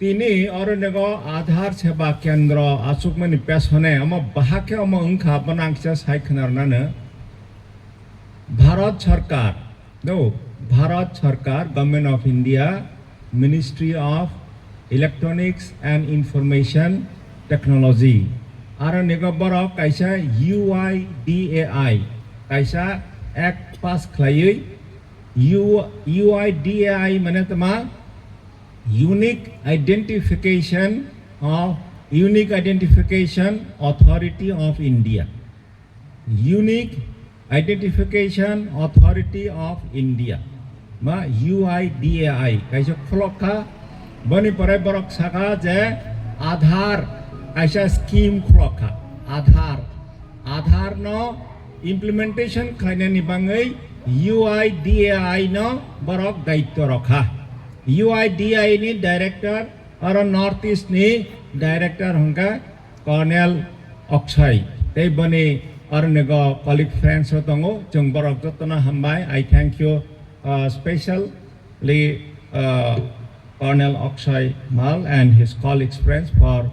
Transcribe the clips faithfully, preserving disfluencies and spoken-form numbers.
Tini oro nego Aadhaar Seva Kendra achukmani pesone omo bahakhe omo wngkha, bono ang kisa sai khwnarnano. Bharat Sarkar, no, Bharat Sarkar, Government of India, Ministry of Electronics and Information Technology, aro nego borok kaisa U I D A I, kaisa act pass khlaiwi, U-, U I D A I mane tma, Unique Identification of, Unique Identification Authority of India. Unique Identification Authority of India, ba U I D A I, kaisa khulok kha. Boni pore borok saka je Aadhaar kaisa scheme khulok kha. Aadhaar, Aadhaar no implementation khlainani bangwi U I D A I no borok daityo rokha. U I D A I ni director aro North East ni director hwnkha Colonel Akshay, tei boni aronigo colleague friends o tongo, chwng borok jotono hambai. I thank you, uh, specially, uh, Colonel Akshay Mal and his colleagues friends for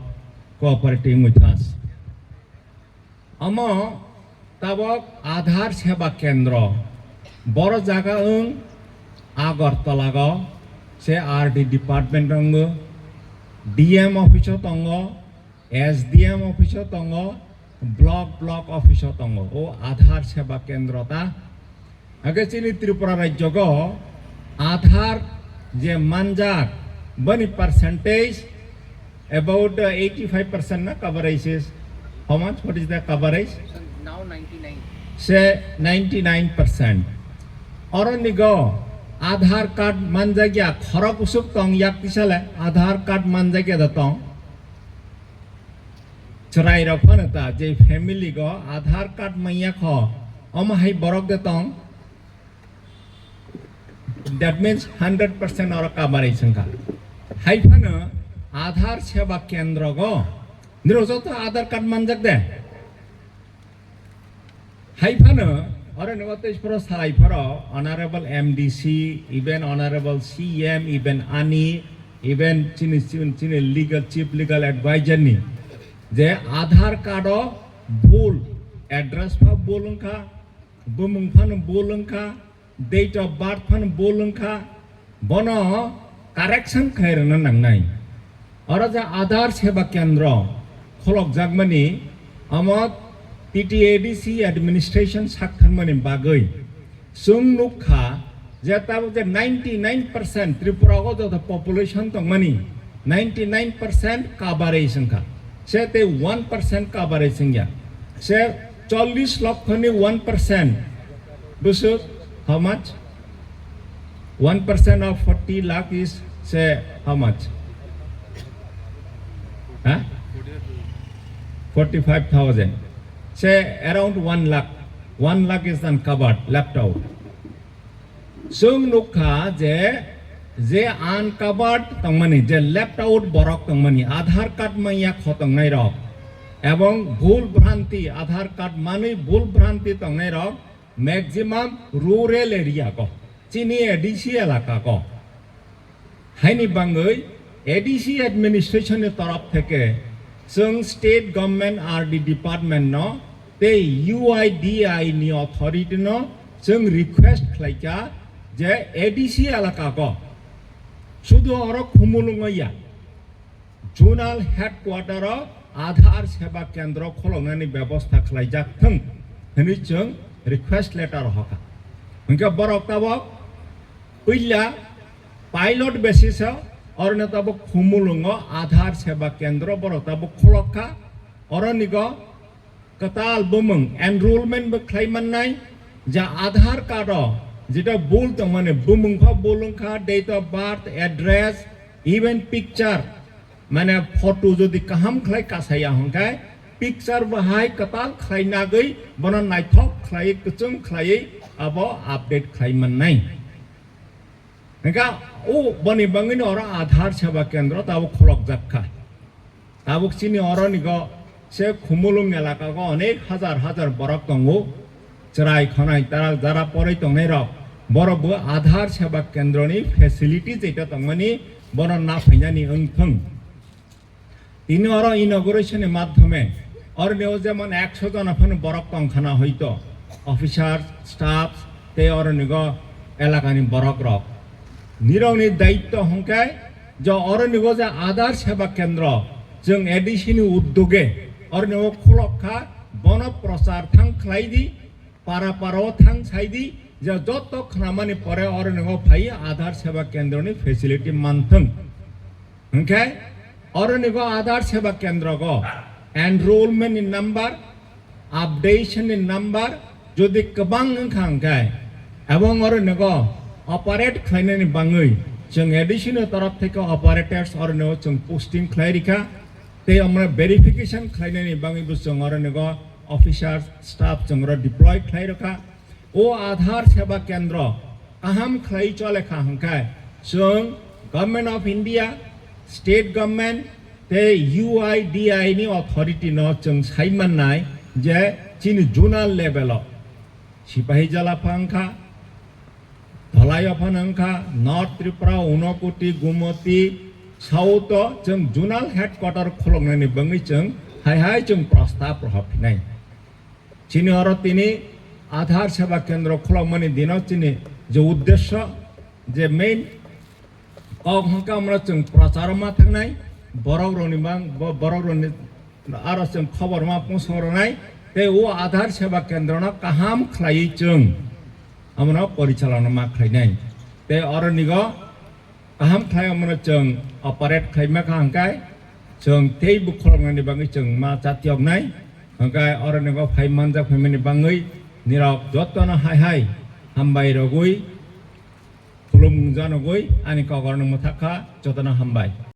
cooperating with us. Omo tabok Aadhaar Seva Kendra, boro jaga wng Agartala go, se R D department wngo, D M office o tongo, S D M office o tongo, block, block office o tongo. O Aadhaar Seva Kendra ta. Hake chini Tripura rajyo go Aadhaar je manjak, boni percentage about, uh, eighty-five percent na coverage is. How much? What is the coverage? Now ninety-nine. Se ninety-nine percent. Oro nigo Aadhaar card manjak ya, khorok usuk tong yak tisale Aadhaar card manjak ya da tong. Chwrai rok phano ta je family go Aadhaar card manya kho, omo hai borok de tong. That means hundred percent oro coverage wngkha. Hai phano Aadhaar Seva Kendra go niro joto Aadhaar card manjak de. Hai phano, oro ni watwi phoro salai phoro, Honorable M D C, even Honorable C M, even ani, even chini, chini, chini legal, chief legal advisor ni, je Aadhaar card o bul, address pha bul wngkha, bumung phano bul wngkha, date of birth phano bul wngkha, bono correction khlai rwna nangnai. Oro je Aadhaar Seva Kendra kholokjakmani, omo T T A D C administration sak thangmani bagwi chwng nukha je tabuk je ninety nine percent Tripura o joto population tongmani, ninety nine percent coverage wngkha. Se tei one percent coverage wngya. Se chollish lokhoni one percent. This is how much? One percent of forty lakh is, say, how much? Huh? Forty-five thousand. Say, around one lakh. One lakh is uncovered, left out. Chwng nukha je, je uncovered tongmani, je left out borok tongmani, Aadhaar card manya kho tongnai rok, ebong bhul bhranti, Aadhaar card manwi bhul bhranti tongnai rok, maximum rural area go, chini A D C elaka go. Haini bangwi A D C administration ni torop theke chwng state government R D department no tei U I D I ni authority no chwng request khlaikha je A D C elaka go sudu oro Khumulwngo ya, zonal headquarter o Aadhaar Seva Kendra kholoknani bebostha khlaijak thung hwnwi chwng request letter hoka. Hwnkhe borok tabok puila pilot basis o oroni tabok Khumulwngo Aadhaar Seva Kendra borok tabok kholok kha. Oronigo kwtal bumung enrollment bo khlai mannai, ja Aadhaar card o jeta bul tongmani bumung pha bul wngkha, date of birth, address, even picture, mane photo jodi kaham khlai kasaya hwnkhe picture bo hai kwtal khlai nagwi bono naithok khlai kwchwng khlaiwi abo update khlai mannai. Hwnkhe o boni bangwino oro Aadhaar Seva Kendra tabuk kholokjak kha. Tabuk chini oronigo se Khumulwng elaka go onek hajar hajar borok tongo, chwrai khonai taral jara poroi tongnai rok, borok bo Aadhaar Seva Kendra ni facility jeto tongmani bono naphainani wngthwng. Tini oro inauguration ni madhyome oroni o jemon ekso jona phano borok tongkhana hoito, officer, staff tei oronigo elakani borok rok. Nirokni daityo hwnkhe je oronigo je Aadhaar Seva Kendra chwng A D C ni uddoge oronigo khulok kha, bono prochar thang khlai di, para para o thang sai di, je jotto khnamani pore oronigo phai Aadhaar Seva Kendra ni facility manthwng. Hwnkhe oronigo Aadhaar Seva Kendra go enrollment ni number, updation ni number jodi kwbang wngkha hwnkhe, ebong oronigo operate khlainani bangwi chwng A D C ni torof theke operators oronigo chwng posting khlai rikha, tei omo verification khlainani bangwi bo chwng oronigo officer staff chwng oro deploy khlai rokha. O Aadhaar Seva Kendra kaham khlai chole kha hwnkhe chwng Government of India, State Government tei U I D I ni authority no chwng sai mannai je chini zonal level o Sipahi Jala phano wngkha, Dhalai o phano wngkha, North Tripura, Unakoti, Gumoti, South o chwng zonal headquarter khuloknani bangwi chwng hai hai chwng prostab rohor phinai. Chini oro tini Aadhaar Seva Kendra khulokmani dino chini je uddesyo, je main kok hwnkhe omono chwng procharo ma thangnai, borok rokni bang-, bo-, borok rokni aro chwng khobor ma pungsong rwnai, tei o Aadhaar Seva Kendra no kaham khlaiwi chwng omono porichalona ma khlainai. Tei oronigo kaham khlai omono chwng operate khlaima kha hwnkhe chwng tei bo khuloknani bagwi chwng ma chatiyoknai. Hwnkhe oronigo phai manjak phaimani bagwi nirok jottono hai hai hambai rogwi, khulumung janogwi ani kok oroni mwthak kha, jottono hambai.